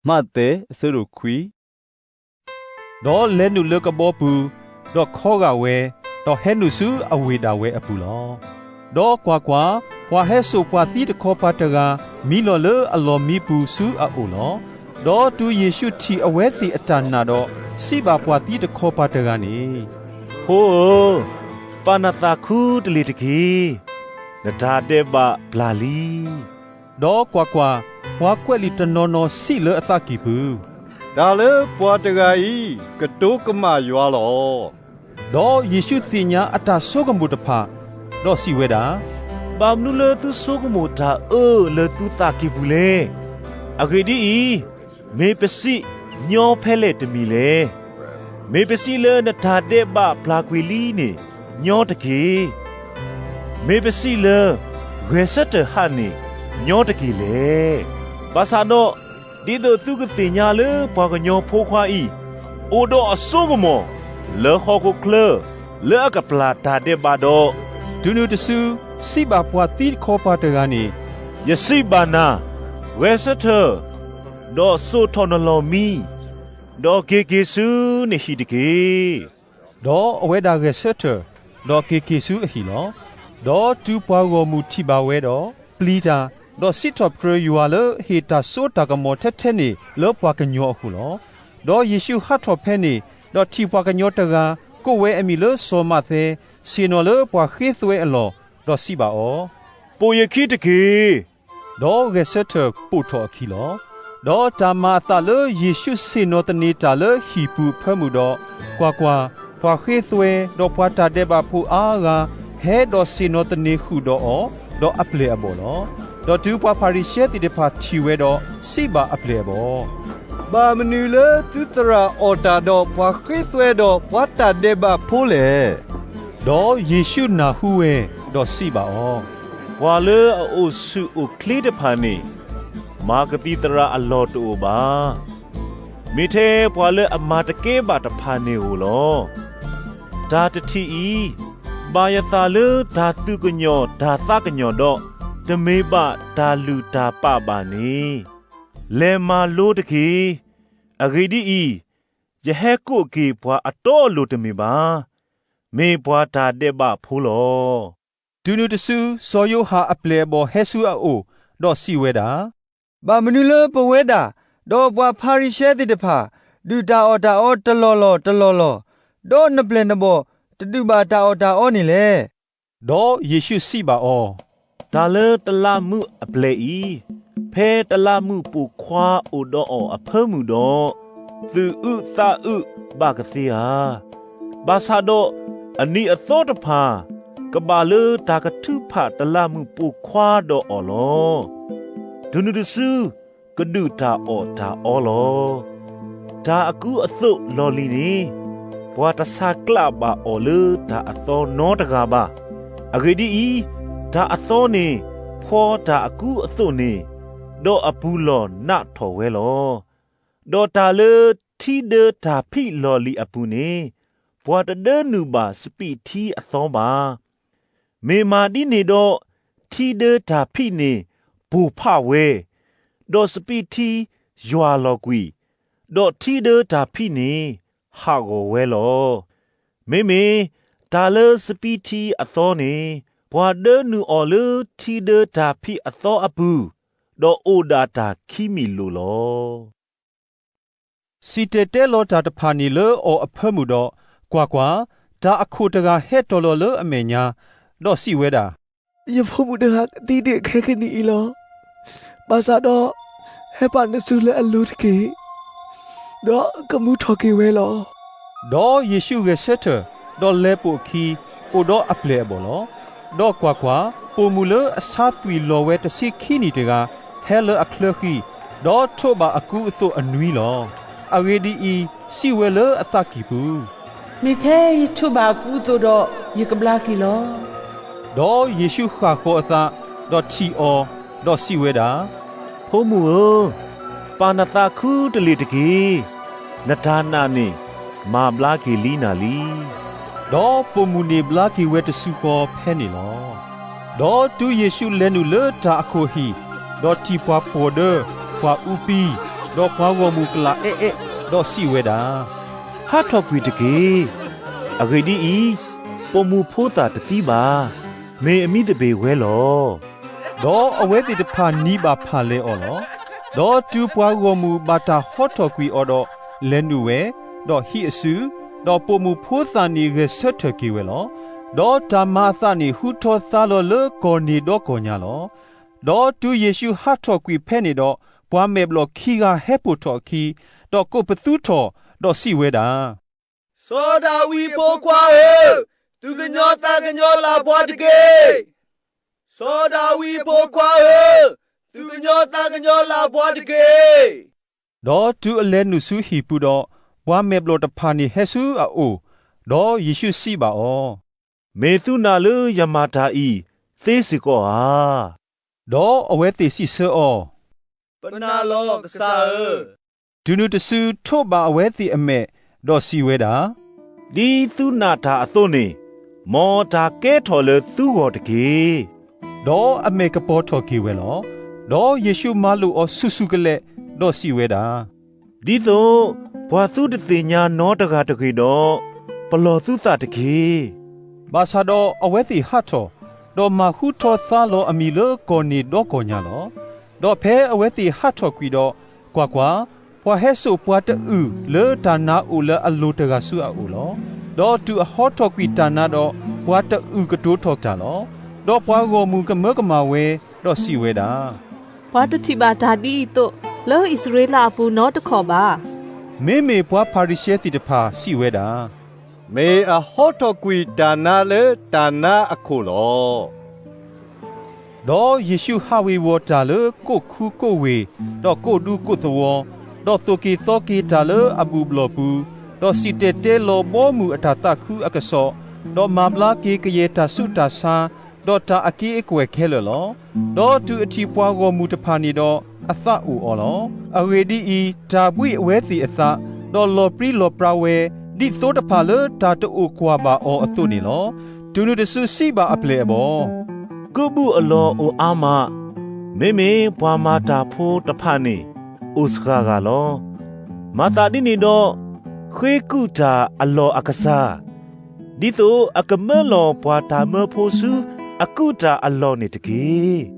မးသဲ အဆၢဒိၣ်ခွံ. ဒီးလဲၤနုာ်လၢကဘီပူၤ, ဒီးခီဂာ်ဝဲ, ဒီးဟဲနုာ်ဆူအဝ့ၢ်ဒၣ်ဝဲအပူၤလီၤ. ဒီးကွၢ်ကွၢ်, ပှၤဟဲစိာ်ပှၤသံတခီပၤတဂၤ မံလီၤလၢအလီၢ်မံပူၤဆူအအိၣ်လီၤ. ဒီးတုၤယ့ၣ်ရှူးထံၣ်အဝဲသ့ၣ်အတၢ်နာ်ဒီး, စံးဘၣ်ပှၤသံတခီပၤတဂၤန့ၣ်, ဖိဧၢ, ပာ်နသးခူတလ့ၢ်တက့ၢ်. နတၢ်ဒဲးဘးပျၢ်လံ. ဒီးကွၢ်ကွၢ်, ပှၤကွဲးလံာ်တနီၤနီၤစံးလၢအသးကံၢ်ပူၤ, တၢ်လၢပှၤတဂၤအံၤ ကတိၤကမၣ်ယွၤလီၤ. ဒီးယ့ၣ်ရှူးသ့ၣ်ညါအတၢ်ဆိကမိၣ်တဖၣ်, ဒီးစံးဝဲဒၣ်, ဘၣ်မနုၤလၢသုဆိကမိၣ်တၢ်အၢလၢသုသးကံၢ်ပူၤလဲၣ်. အဂ့ၢ်ဒ်အံၤ, မ့ၢ်ပစံးညီဖဲလဲၣ်တမံၤလဲၣ်. မ့ၢ်ပစံးလၢနတၢ်ဒဲးဘးပျၢ်ကွံာ်လံန့ၣ် ညီတက့ၢ်. မ့ၢ်ပစံးလၢ ဂဲၤဆၢထၢၣ်ဟးန့ၣ် ညီတက့ၢ်လဲၣ်. ဘၣ်ဆၣ်ဒီး ဒ်သိးသုကသ့ၣ်ညါလၢပှၤကညီဖိခွါအံၤ အိၣ်ဒီးအစိကမီၤ လၢဟီၣ်ခိၣ်ချၢ လၢအကပျၢ်တၢ်ဒဲးဘးဒီး, တုၤနုၤတစု စံးဘၣ်ပှၤသံတခီပၤတဂၤန့ၣ်, ယစံးဘၣ်နၤ, ဂဲၤဆၢထၢၣ်, ဒီးစိာ်ထီၣ်နလီၢ်မံ, ဒီးက့ၤက့ၤဆူနဟံၣ်တက့ၢ်. ဒီးအဝဲဒၣ်ဂဲၤဆၢထၢၣ်, ဒီးက့ၤက့ၤဆူအဟံၣ်လီၤ. ဒီးတုၤပှၤဂီၢ်မုၢ်ထံၣ်ဘၣ်ဝဲဒီး, ပျံၤတၢ်, ဒီးစံးထီၣ်ပတြၢၤယွၤလၢဟ့ၣ်တၢ်စိတၢ်ကမီၤထဲထဲန့ၣ် လၢပှၤကညီအဃိလီၤ. ဒီးယ့ၣ်ရှူးဟးထီၣ်ဖဲန့ၣ်, ဒီးထံၣ်ပှၤကညီတဂၤ, ကိးဝဲအမံၤလၢစီၤမးသဲ, ဆ့ၣ်နီၤလၢပှၤဃ့သွဲအလီၢ်, ဒီးစံးဘၣ်အီၤ, ပိာ်ယခံတက့ၢ်. ဒီးဂဲၤဆၢထၢၣ်ပိာ်ထီၣ်အခံလီၤ. ဒီးတၢ်မၤအသးလၢယ့ၣ်ရှူးဆ့ၣ်နီၤသန့ၤတၢ်လၢဟံၣ်ပူၤအဖၢမုၢ်ဒီး, ကွၢ်ကွၢ်, ပှၤဃ့သွဲ, ဒီးပှၤတၢ်ဒဲးဘးဖိအါဂၤ, ဟဲဒီးဆ့ၣ်နီၤသန့ၤဃုာ်ဒီးအီၤ, ဒီးအပျဲၢ်အဘီၣ်လီၤ. ဒီးတုၤပှၤဖၤရံၤၡဲသ့ၣ်တဖၣ်ထံၣ်ဝဲဒီး, စံးဘၣ်အပျဲၢ်အဘီၣ်, ဘၣ်မနုၤလၢသုသရၣ်အီၣ်တၢ်ဒီးပှၤဃ့သွဲဒီးပှၤတၢ်ဒဲးဘးဖိလဲၣ်. ဒီးယ့ၣ်ရှူးနၢ်ဟူဝဲ, ဒီးစံးဘၣ်အီၤ, ပှၤလၢအအိၣ်ဆူၣ်အိၣ်ချ့တဖၣ်န့ၣ်, မၤကသံၣ်သရၣ်အလီၢ်တအိၣ်ဘၣ်. မ့ၢ်ထဲပှၤလၢအမၤတကဲဘၣ်တဖၣ်န့ၣ်ဧိၤလီၤ. တၢ်တထံၣ်အံၤ, ဘၣ်ယသးလၢတၢ်သူၣ်ကညီၤတၢ်သးကညီၤဒီး, တမ့ၢ်ဘၣ်တၢ်လုၢ်တၢ်ပာ်ဘၣ်န့ၣ်, လဲၤမၤလိတက့ၢ်. အဂ့ၢ်ဒ်အံၤ, ယဟဲကိးက့ၤပှၤအတီအလိၤတမ့ၢ်ဘၣ်, မ့ၢ်ပှၤတၢ်ဒဲးဘးဖိလီၤ. တုၤနုၤတစု စီၤယိၤဟၣ်အပျဲၢ်အဘီၣ်ဟဲဆူအအိၣ်, ဒီးစံးဝဲဒၣ်, ဘၣ်မနုၤလၢပဝဲဒၣ်, ဒီးပှၤဖၤရံၤၡဲသ့ၣ်တဖၣ်, ဒုၣ်တၢ်အီၣ်တၢ်အီတလီၢ်လီၢ်တလီၢ်လီၢ်, ဒီးနပျဲၢ်နဘီၣ်တဒုးဘၣ်တၢ်အီၣ်တၢ်အီန့ၣ်လဲၣ်. ဒီးယ့ၣ်ရှူးစံးဘၣ်အီၤ, တၢ်လၢတလးမူးအပျဲၢ်အံၤ, ဖဲတလးမူးပိာ်ခွါအိၣ်ဒီးအီၤအဖၢမုၢ်ဒီး, သူၣ်အုးသးအုးဘၣ်ကသ့ဧါ. ဘၣ်ဆၣ်ဒီးအနံၤအသီတဖၣ်, ကဘၣ်လၢတၢ်ကထုးဖးတလးမူးပိာ်ခွါဒီးအီၤလီၤ. တုၤနုၤတစု, ကဒုၣ်တၢ်အီၣ်တၢ်အီလီၤ. တၢ်အကူအသိးလီၢ်လံၤန့ၣ်, ပှၤတဆါကျးဘၣ်အီၤလၢတၢ်အသီနီတဂၤဘၣ်. အဂ့ၢ်ဒ်အံၤ, တၢ်အသီန့ၣ်ဖှီတၢ်အကူအသိးန့ၣ်, ဒီးအပူၤလီၢ်နးထီၣ်ဝဲလီၤ. ဒီးတၢ်လၢထံဒၢတၢ်ဖံးလီၢ်လံၤအပူၤန့ၣ်, ပှၤတဒၢနုာ်ဘၣ်စပံးထံအသီဘၣ်. မ့ၢ်မၤဒ်န့ၣ်ဒီး, ထံဒၢတၢ်ဖံးန့ၣ်ပိၢ်ဖးဝဲ, ဒီးစပံးထံယွၤလီၤကွံာ်, ဒီးထံဒၢတၢ်ဖံးန့ၣ်ဟးဂီၤဝဲလီၤ. မ့မ့ၢ်တၢ်လၢစပံးထံအသီန့ၣ်, ပှၤဒၢနုာ်အီၤလၢထံဒၢတၢ်ဖံးအသီအပူၤ, ဒီးအိၣ်ဒၣ်တၢ်ခံမံၤလိာ်လီၤ. စံၣ်တဲၤတဲလီၤတၢ်တဖၣ်န့ၣ်လၢအီၤအဖၢမုၢ်ဒီး, ကွၢ်ကွၢ်, တၢ်အခိၣ်တဂၤဟဲတီၤလီၤလၢအမဲာ်ညါ, ဒီးစံးဝဲဒၣ်, ယဖိမုၣ်တဂၤသံဒံးခဲကနံၣ်အံၤလီၤ. ဘၣ်ဆၣ်ဒီး, ဟဲပာ်နစုလၢအလိၤတက့ၢ်, ဒီးကမူထီၣ်က့ၤဝဲလီၤ. ဒီးယ့ၣ်ရှူးဂဲၤဆၢထၢၣ်, ဒီးလဲၤပိာ်အခံ, အိၣ်ဒီးအပျဲၢ်အဘီၣ်လီၤ. ဒီးကွၢ်ကွၢ်, ပိာ်မုၣ်လၢအဆါသွံၣ်လီၤဝဲတဆံခံနံၣ်တဂၤ, ဟဲလၢအချၢဃံ, ဒီးထိးဘၣ်အကူအသိးအနွံလီၤ. အဂ့ၢ်ဒ်အံၤ, စံးဝဲလၢအသးကံၢ်ပူၤ, မ့ၢ်ထဲယထိးဘၣ်အကူအသိးဒီး, ယကဘျါက့ၤလီၤ. ဒီးယ့ၣ်ရှူးဃၣ်ဃီၤအသး, ဒီးထံၣ်အီၤ, ဒီးစံးဝဲဒၣ်, ဖိမုၣ်ဧၢ, ပာ်နသးခူတလ့ၢ်တက့ၢ်. နတၢ်နာ်န့ၣ်မၤဘျါက့ၤလံနၤလံ. ဒီးပိာ်မုၣ်န့ၣ်ဘျါက့ၤဝဲတစုဃီဖဲန့ၣ်လီၤ. ဒီးတုၤယ့ၣ်ရှူးလဲၤနုာ်လၢတၢ်အခိၣ်အဟံၣ်, ဒီးထံၣ်ပှၤပှီၢ်ဒၢ, ပှၤအူပံ, ဒီးပှၤဂီၢ်မုၢ်ကလၢ်အဲၣ်အဲၣ်, ဒီးစံးဝဲဒၣ်, ဟးထီၣ်ကွံာ်တက့ၢ်. အဂ့ၢ်ဒ်အံၤ, ပိာ်မုၣ်ဖိသၣ်တသံဘၣ်. မ့ၢ်အမံသပ့ၤဝဲလီၤ. ဒီးအဝဲသ့ၣ်တဖၣ်နံၤဘၣ်ဖၣ်လဲအီၤလီၤ. ဒီးတုၤပှၤဂီၢ်မုၢ်ဘၣ်တၢ်ဟးထီၣ်ကွံာ်အီၤဒီး, လဲၤနုာ်ဝဲ, ဒီးဟံးအစု, ဒီးပိာ်မုၣ်ဖိသၣ်န့ၣ်ဂဲၤဆၢထၢၣ်က့ၤဝဲလီၤ. ဒီးတၢ်မၤအသးန့ၣ်ဟူထီသါလီၤလၢကီၢ်န့ၣ်ဒီကီၢ်ညါလီၤ. ဒီးတုၤယ့ၣ်ရှူးဟးထီၣ်ကွံာ်ဖဲန့ၣ်ဒီး, ပှၤမဲာ်ဘျီၣ်ခံဂၤဟဲပိာ်ထီၣ်အခံ, ဒီးကိးပသူထီၣ်, ဒီးစံးဝဲဒၣ်, စီၤဒၤဝံးအဖိခွါဧၢ, သူၣ်ကညီၤသးကညီၤလၢ်ပှၤတက့ၢ်. စီၤဒၤဝံးအဖိခွါဧၢ, သူၣ်ကညီၤသးကညီၤလၢ်ပှၤတက့ၢ်. ဒီးတုၤအလဲၤနုာ်ဆူဟံၣ်ပူၤဒီး, ပှၤမဲာ်ဘျီၣ်တဖၣ်န့ၣ်ဟဲဆူအအိၣ်, ဒီးယ့ၣ်ရှူးစံးဘၣ်အီၤ, မ့ၢ်သုနာ်လၢယမၤတၢ်အံၤသ့စ့ၢ်ကီးဧါ. ဒီးအဝဲသ့ၣ်စံးဆၢအီၤ, ပနာ်လီၤကစၢ်ဧၢ. တုၤနုၤတစုထိးဘၣ်အဝဲသ့ၣ်အမဲာ်, ဒီးစံးဝဲဒၣ်, ဒ်သုနာ်တၢ်အသိးန့ၣ်, မ်တၢ်ကဲထီၣ်လၢသုဂီၢ်တက့ၢ်. ဒီးအမဲာ်ကပီၤထီၣ်က့ၤဝဲလီၤ. ဒီးယ့ၣ်ရှူးမၤလိာ်အီၤဆူၣ်ဆူၣ်ကလဲာ်, ဒီးစံးဝဲဒၣ်, ဒ်သိးပှၤသုတသ့ၣ်ညါနီတဂၤတဂ့ၤဒီး, ပလီၢ်သုသးတက့ၢ်. ဘၣ်ဆၣ်ဒီးအဝဲသ့ၣ်ဟးထီၣ်, ဒီးမၤဟူထီသါလီၤအမံၤလၢကီၢ်န့ၣ်ဒီကီၢ်ညါလီၤ. ဒီးဖဲအဝဲသ့ၣ်ဟးထီၣ်ကွံာ်ဒီး, ကွၢ်ကွၢ်, ပှၤဟဲစိာ်ပှၤတအုၣ်လၢတၢ်နါအိၣ်လၢအလိၤတဂၤဆူအအိၣ်လီၤ. ဒီးတုၤအဟးထီၣ်ကွံာ်တၢ်နါဒီး, ပှၤတအုၣ်ကတိၤထီၣ်တၢ်လီၤ. ဒီးပှၤဂီၢ်မုၢ်ကမၢကမၣ်ဝဲ, ဒီးစံးဝဲဒၣ်, ပှၤတထံၣ်ဘၣ်တၢ်ဒ်အံၤအသိးလၢအံၣ်စရ့လးအပူၤနီတခီၣ်ဘၣ်. မ့မ့ၢ်ပှၤဖၤရံၤၡဲသ့ၣ်တဖၣ်စံးဝဲဒၣ်, မ့ၢ်အဟးထီၣ်ကွံာ်တၢ်နါလၢတၢ်နါအခိၣ်လီၤ. ဒီးယ့ၣ်ရှူးဟးဝ့ၤဝီၤတၢ်လၢကိၣ်ခူကိၣ်ဝ့ၢ်, ဒီးကိၣ်ဒူကိၣ်သဝီ, ဒီးသိၣ်က့ၤသီက့ၤတၢ်လၢအဘူၣ်ဘျီၣ်ပူၤ, ဒီးစံၣ်တဲၤတဲလီၤဘီမုၢ်အတၢ်သးခုအကစီၣ်, ဒီးမၤဘျါက့ၤကယဲၢ်တၢ်ဆူးတၢ်ဆါ, ဒီးတၢ်အက့အခီၣ်ခဲလၢာ်လီၤ. ဒီးတုၤအထံၣ်ပှၤဂီၢ်မုၢ်တဖၣ်န့ၣ်ဒီး, အသးအိၣ်အီၤလီၤ. အဂ့ၢ်ဒ်အံၤ, တၢ်ဘှံးအဝဲသ့ၣ်အသး, ဒီးလီၤပြံလီၤပြါဝဲ, ဒ်သိတဖၣ်လၢတၢ်တအိၣ်ကွၢ်ဘၣ်အီၤအသိးန့ၣ်လီၤ. တုၤနုၤတစုစံးဘၣ်အပျဲၢ်အဘီၣ်, ကုၢ်ဘူၣ်အလီၢ်အိၣ်အါမး, မ့မ့ၢ်ပှၤမၤတၢ်ဖိတဖၣ်န့ၣ်အိၣ်စှၤဂၤလီၤ. မၤသးဒ်န့ၣ်ဒီး, ဃ့ကုၢ်တၢ်အလီၢ်အကစၢ်, ဒ်သိးအကမၢလီၤပှၤတၢ်မၢဖိဆူအကုၢ်တၢ်အလီၢ်န့ၣ်တက့ၢ်.